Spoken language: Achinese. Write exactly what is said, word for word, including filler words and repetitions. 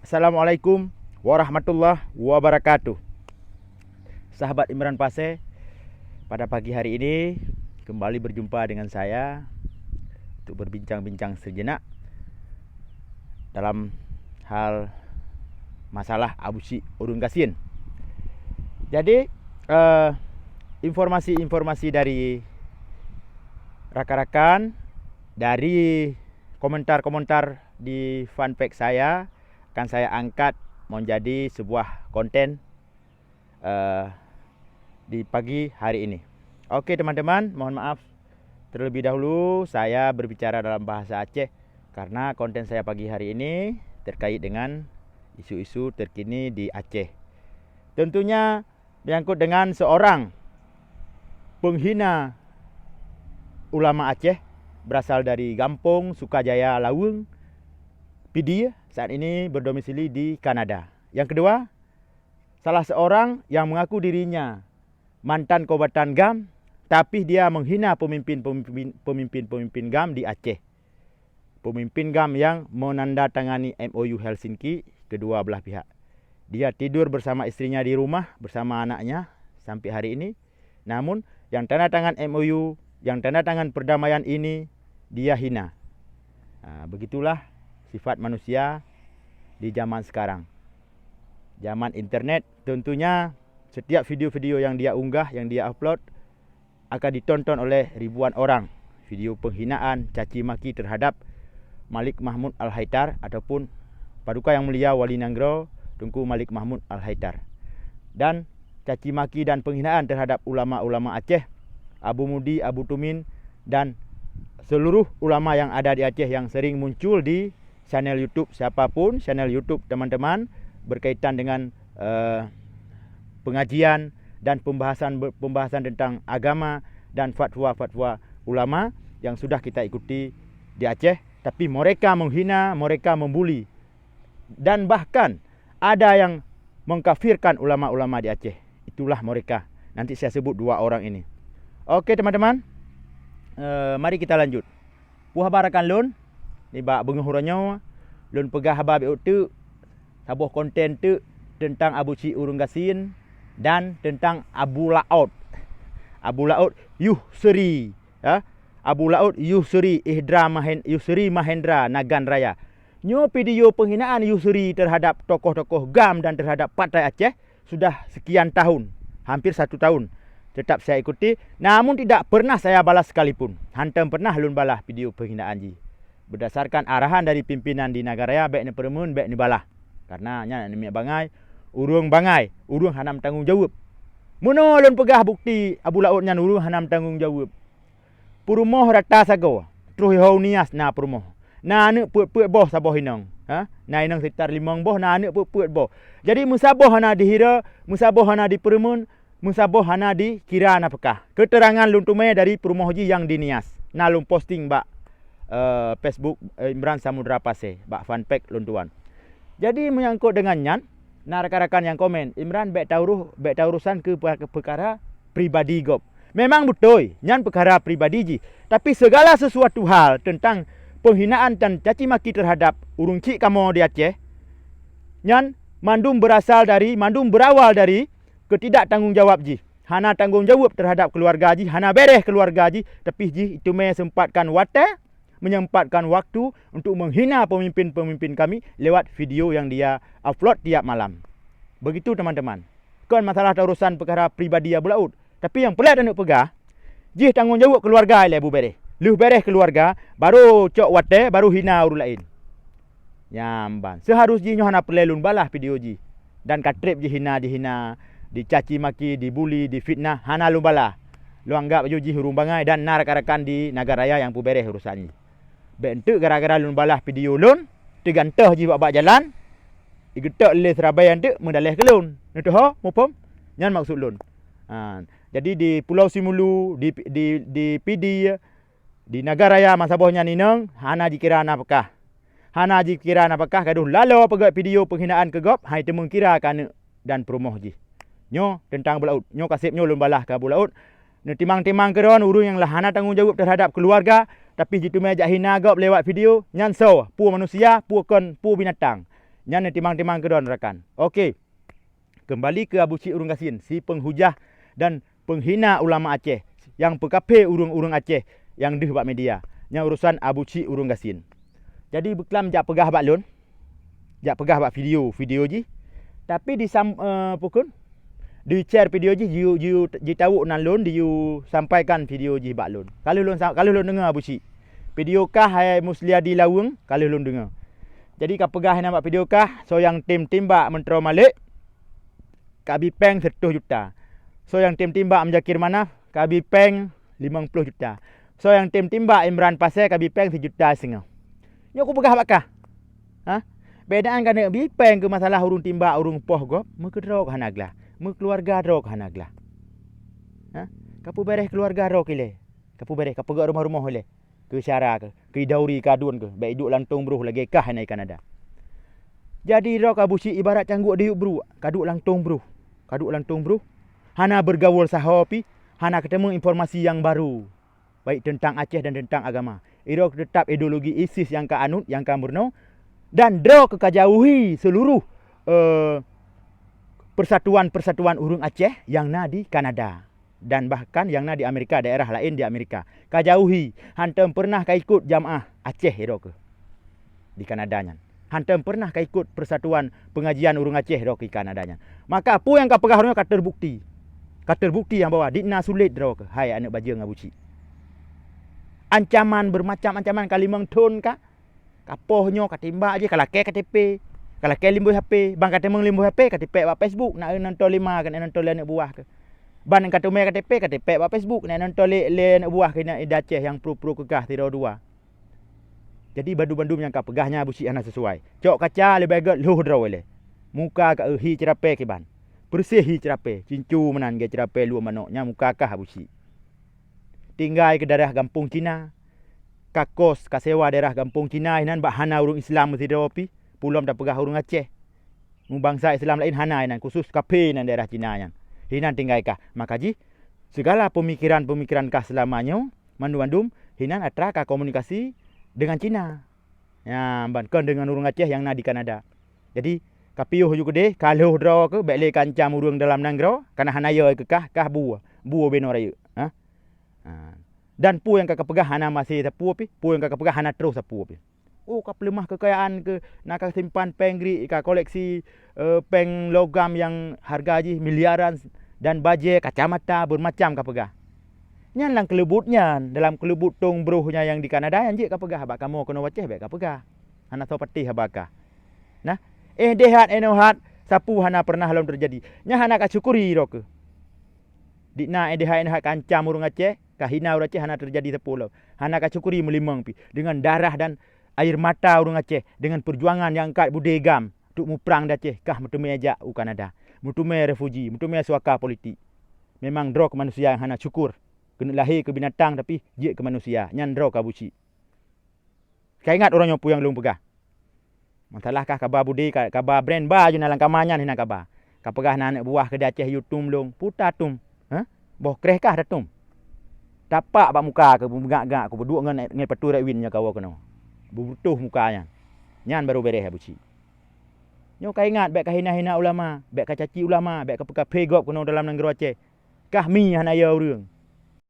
Assalamualaikum warahmatullahi wabarakatuh. Sahabat Imran Pasé, pada pagi hari ini kembali berjumpa dengan saya untuk berbincang-bincang sejenak dalam hal masalah Abu Syik Ureuëng Gasien. Jadi, eh, informasi-informasi dari rakan-rakan, dari komentar-komentar di fanpage saya, akan saya angkat menjadi sebuah konten, eh, di pagi hari ini. Oke, teman-teman, mohon maaf terlebih dahulu saya berbicara dalam bahasa Aceh karena konten saya pagi hari ini terkait dengan isu-isu terkini di Aceh. Tentunya menyangkut dengan seorang penghina ulama Aceh berasal dari Gampong Sukajaya Laweng, Pidie, saat ini berdomisili di Kanada. Yang kedua, salah seorang yang mengaku dirinya mantan kombatan GAM, tapi dia menghina pemimpin-pemimpin, pemimpin-pemimpin GAM di Aceh. Pemimpin GAM yang menandatangani M O U Helsinki kedua belah pihak. Dia tidur bersama istrinya di rumah, bersama anaknya sampai hari ini. Namun, yang tanda tangan M O U, yang tanda tangan perdamaian ini, dia hina. Ha, begitulah sifat manusia di zaman sekarang. Zaman internet, tentunya setiap video-video yang dia unggah, yang dia upload, akan ditonton oleh ribuan orang. Video penghinaan, caci maki terhadap Malik Mahmud Al-Haitar ataupun Paduka Yang Mulia Wali Nanggroe Teungku Malik Mahmud Al-Haitar. Dan caci maki dan penghinaan terhadap ulama-ulama Aceh, Abu Mudi, Abu Tumin, dan seluruh ulama yang ada di Aceh yang sering muncul di channel YouTube siapapun, channel YouTube teman-teman berkaitan dengan, eh, pengajian dan pembahasan, pembahasan tentang agama dan fatwa-fatwa ulama yang sudah kita ikuti di Aceh, tapi mereka menghina, mereka membuli, dan bahkan ada yang mengkafirkan ulama-ulama di Aceh. Itulah mereka. Nanti saya sebut dua orang ini. Oke, teman-teman. Eh, mari kita lanjut. Peue haba rakan lôn, nibak beungoh uroe nyoe, lôn peugah haba bék teuk, saboh konten teuk teuntang Abu Syik Ureuëng Gasien dan teuntang Abu Laôt. Abu Laôt Yusri, ya. Abu Laôt Yusri Ihdra Mahen-, Yusri Mahendra Nagan Raya. Nyoe video penghinaan Yusri terhadap tokoh-tokoh GAM dan terhadap Partai Aceh sudah sekian tahun, hampir satu tahun. Tetap saya ikuti, namun tidak pernah saya balas sekalipun. Hantom pernah lôn balah video penghinaan jih. Berdasarkan arahan dari pimpinan di Nagan Raya, bék neupeureumeun, bék neubalah. Karena nyan aneuk miet bangai, ureuëng bangai, ureuëng hana meutanggong jaweueb. Meunoe lôn peugah bukti Abu Laôt nyan ureuëng hana meutanggong jaweueb. Peurumoh rata sagoe, troh i Hong Nias na peurumoh. Na aneuk peuet-peuet boh saboh inong. Ha? Na inong sekitar limong boh, na aneuk peuet-peuet boh. Jadi meusaboh hana dihira, meusaboh hana dipeureumeun, meusaboh hana dikira nafeukah. Keuteurangan lôn teumé dari peurumoh jih nyang di Nias. Na lôn posting bak, eh, Facebook, eh, Imran Samudra Pasé, bak fanpage lôn tuan. Jadi menyangkut dengan nyan, na rakan-rakan nyang komen, "Imran bék tauroh, bék taurosan keu pe-, peukara pribadi gob." Memang beutôi, nyan peukara pribadi jih. Tapi segala sesuatu hal teuntang penghinaan dan caci maki terhadap ureuëng chik kamoe di Aceh, nyan mandum berasal dari, mandum berawal dari ketidaktanggong jawab jih. Hana tanggong jawab terhadap keuluwarga jih, hana béréh keuluwarga jih, tapi jih teumé sempatkan watée, menyempatkan waktu untuk menghina pemimpin-pemimpin kami lewat video yang dia upload tiap malam. Begitu, teman-teman. Kon masalah taurosan peukara pribadi Abu Laôt, tapi nyang peureulée taneuk peugah, jih tanggong jaweueb keuluwarga ilée bu béréh. Lheueh béréh keuluwarga, baru cok watée, baru hina ureuëng laén. Nyan ban. Seuharus jih nyoe hana peureulée lôn balah video jih. Dan ka treb jihina-jihina, dicaci maki, dibuli, difitnah, hana lôn balah. Lôn anggab laju jih ureuëng bangai dan na rakan-rakan di Nagan Raya nyang peubéréh urosan jih. Bék enteuk gara-gara lôn balah video lôn, teugantoh jih bak-bak jalan, igeutok lé seurabai enteuk meudaleh keu lôn. Neuteuho, muphom? Nyan maksud lôn. Ha, jadi di Pulo Simulu, di, di, di Pidie, di Nagan Raya meusaboh nyan inong hana jikira nafeukah. Hana jikira nafeukah gadoh laloe peugét video penghinaan keu gob, hai teumeung kira keu aneuk dan peurumoh jih. Nyoe teuntang Abu Laôt, nyoe kaseb nyoe lôn balah keu Abu Laôt. Neutimang-timang keudroe ureuëng nyang lah hana tanggong jaweueb teuhadab keuluwarga, tapi jiteumé jak hina gob lewat video, nyan soe, peue manusia, peue kon, peue binatang. Nyan timang-timang keudroe rakan. Oke. Keumbali keu Abu Syik ureuëng gasien, si peunghujah dan peunghina ulama Aceh, nyang peukafé ureuëng-ureuëng Aceh nyang deuh bak media. Nyang urusan Abu Syik ureuëng gasien. Jadi beuklam jak peugah bak lôn, jak peugah bak video, video jih. Tapi di sam-, eh, pukon, di-share video jih, jiu, jiu, jitawök nan lôn, jiu sampaikan video jih bak lôn. Ka lheueh lôn sa-, ka lheueh lôn deungoe Abu Syik. Video kah hai Musliadi Laweueng, ka lheueh lôn deungoe. Jadi ka peugah inan bak video kah, soe nyang tem timbak Meuntroe Malek, ka bi péng sireutoh juta. Soe nyang tem timbak Muzakir Manaf, ka bi péng limong ploh juta. Soe nyang tem timbak Imran Pasé, ka bi péng sijuta singoh. Nyoe kupeugah bak kah. Ha? Beda nyan ka neuk bi péng keu masalah ureuëng timbak ureuëng poh gob, meukeudroe ka hana glah, meukeuluwarga droe ka hana glah. Ha? Ka peubéréh keuluwarga droe keu ilée. Ka peubéréh, ka peugöt rumoh-rumoh ilée. Keu syara keuh, keu dauri keu aduen keuh, bék iduek lantong broh lagée kah inan di Kanada. Jadi droe keu Abu Syik ibarat cangguek diyueb bruek, ka duek lantong broh, ka duek lantong broh, hana beurgaul saho pih, hana kateumeung informasi nyang barô, baik teuntang Aceh dan teuntang agama. Droe keuh teutab ideologi ISIS nyang ka anut, nyang ka meurunoe, dan droe keuh ka jauhi seuluroh, eh, persatuan-persatuan ureuëng Aceh nyang na di Kanada. Dan bahkan nyang na di Amerika, daerah laén di Amerika. Ka jauhi, hántom peureunah ka ikot jamaah Aceh droe keuh di Kanada nyan. Hántom peureunah ka ikot persatuan peungajian ureuëng Aceh droe keuh di Kanada nyan. Maka peue nyang ka peugah droe nyoe ka teubukti. Ka teubukti nyang bahwa di na sulet droe keuh, hai aneuëk bajeueng Abu Syik. Ancaman, beumacam ancaman, ka limong thon ka, ka poh nyoe, ka timbak jih, ka lakée K T P, ka lakée limbôi H P, ban ka teumeung limbôi H P, ka tipék bak Facebook, na nonton lé ma keuh, na nonton lé aneuëk buah keuh. Ban ka teumé K T P, ka tipék bak Facebook, na nonton lé, lé aneuëk buah keuh na di Aceh nyang pro-pro keu kah sidroe dua. Jadi bandum-bandum nyang ka peugah nyan Abu Syik hana sisuai. Cok kaca leubeh gét lhôh droe ilée. Muka ka hi ceurapée kiban. Peureuseh hi ceurapée, cincu meunan gét ceurapée luwah manok, nyan muka kah Abu Syik. Tinggai keu daerah gampông Cina, ka kos, ka sewa daerah gampông Cina inan bak hana ureuëng Islam meusidroe pih, peue lom tapeugah ureuëng Aceh. Meubansa Islam laén hana inan, khusus kafé nan daerah Cina nyan. Hinan tinggai kah. Maka jih, sigala peumikiran-peumikiran kah seulama nyoe, mandum-mandum hinan atra ka komunikasi deungon Cina. Nyan ban kon deungon ureuëng Aceh nyang na di Kanada. Jadi, ka piôh ju keudeh, ka lhôh droe keuh, bék lé ka ancam ureuëng dalam nanggroe, kana hana yo keu kah, kah bue, bue binoe rayeuk. Ha? Ha. Dan peue nyang ka kapeugah hana maséh sapeue pih, peue nyang ka kapeugah hana troh sapeue pih. Oh, ka peuleumah keukayaan keuh, na ka simpan péng grik, ka koleksi, eh, péng logam nyang hareuga jih miliaran dan bajée, kacamata, beumacam ka peugah. Nyan lam keuleubot nyan, dalam keuleubot tông broh nyan nyang di Kanada nyan jeuet ka peugah, bak kamoe keunoe u Aceh bék ka peugah. Hana soe patéh haba kah. Nah, éh deh hat, éh noe hat, sapeue hana peureunah lom teujadi. Nyan hana ka syukuri droe keuh. Di na éh deh hat, éh noe hat ka ancam ureuëng Aceh, ka hina ureuëng Aceh hana teujadi sapeue lom. Hana ka syukuri meulimong pih deungon darah dan air mata ureuëng Aceh, deungon peujuangan nyang kat budé gam untuk muprang di Aceh, kah meuteumé jak u Kanada, meuteumé refuji, meuteumé suaka politik. Memang droe keuh manusia nyang hana syukur. Keuneuk lahé keu binatang tapi jeuet keu manusia, nyan droe keuh Abu Syik. Ka ingat uroe nyoe peue nyang lôn peugah. Masalah kah kaba budé, ka-, kaba brand ba ju na lam kama nyan hinan kaba. Ka peugah na aneuëk buah keuh di Aceh yue tum lôn, peue tatum. Hah? Boh kreh kah tatum? Tapak bak muka keuh, beugak-gak keuh, beuduek ngon, ngon patu rek win nyoe kawoe keunoe. Beubutoh muka nyan. Nyan barô béréh Abu Syik. Nyoe ka ingat, bék ka hina-hina ulama, bék ka caci ulama, bék ka peukafé gob keunoe dalam nanggroe Aceh. Kah mi hana yo ureuëng.